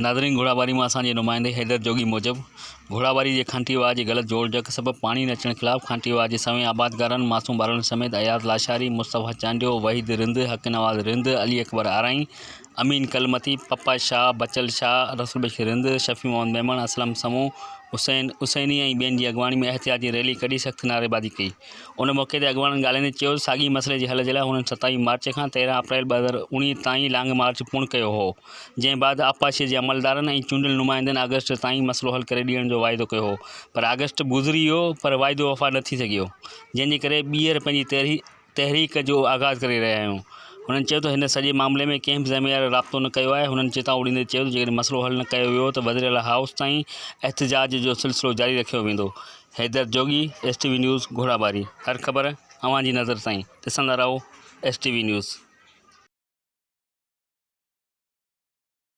ناظرين گهوڙاٻاري مان اسان جي نمائندي حيدر جوڳي موجب گهوڙاٻاري جي کانٽي واهه جي غلط جوڙجڪ سبب پاڻي نه اچڻ خلاف کانٽي واهه جي سوين آبادگارن معصوم ٻارڙن سميت اياز لاشاري، مصطفيٰ چانڊيو، وحيد رند، حق نواز رند، علي اڪبر آرائين، امين ڪلمتي، پپا شاهه، بچل شاهه، رسول بخش رند، شفيع محمد ميمڻ، اسلم سمون، حسين حسيني ۽ ٻين جي اڳواڻي ۾ احتجاجي ريلي ڪڍي سخت نعريبازي ڪئي. ان موقعي تي اڳواڻن ڳالهائيندي چيو ته ساڳئي مسئلي جي حل جي لاء هنن 27 مارچ کان 13 اپريل 2019 تائين لانگ مارچ پڻ ڪيو هو جنهن بعد آبپاشي جي عملدارن ۽ چونڊيل نمائندن آگسٽ تائين مسئلو حل ڪري ڏيڻ جو واعدو ڪيو هو پر آگسٽ گذري ويو پر واعدو وفا نه ٿي سگهيو جنهن جي ڪري ٻيهر پنهنجي تحريڪ جو آغاز ڪري رهيا آهيون. هنن چيو ته هن سڄي معاملي ۾ ڪنهن به ذميوار رابطو نه ڪيو آهي. هنن چتاء ڏيندي چيو ته جيڪڏهن مسئلو حل نه ڪيو ويو ته وزيراعليٰ هائوس تائين احتجاج جو سلسلو جاري رکيو ويندو. Haider Jogi, S T V news, Ghorabari. هر خبر اوهان جي نظر تائين. ڏسندا رهو ايس ٽي وي نيوز.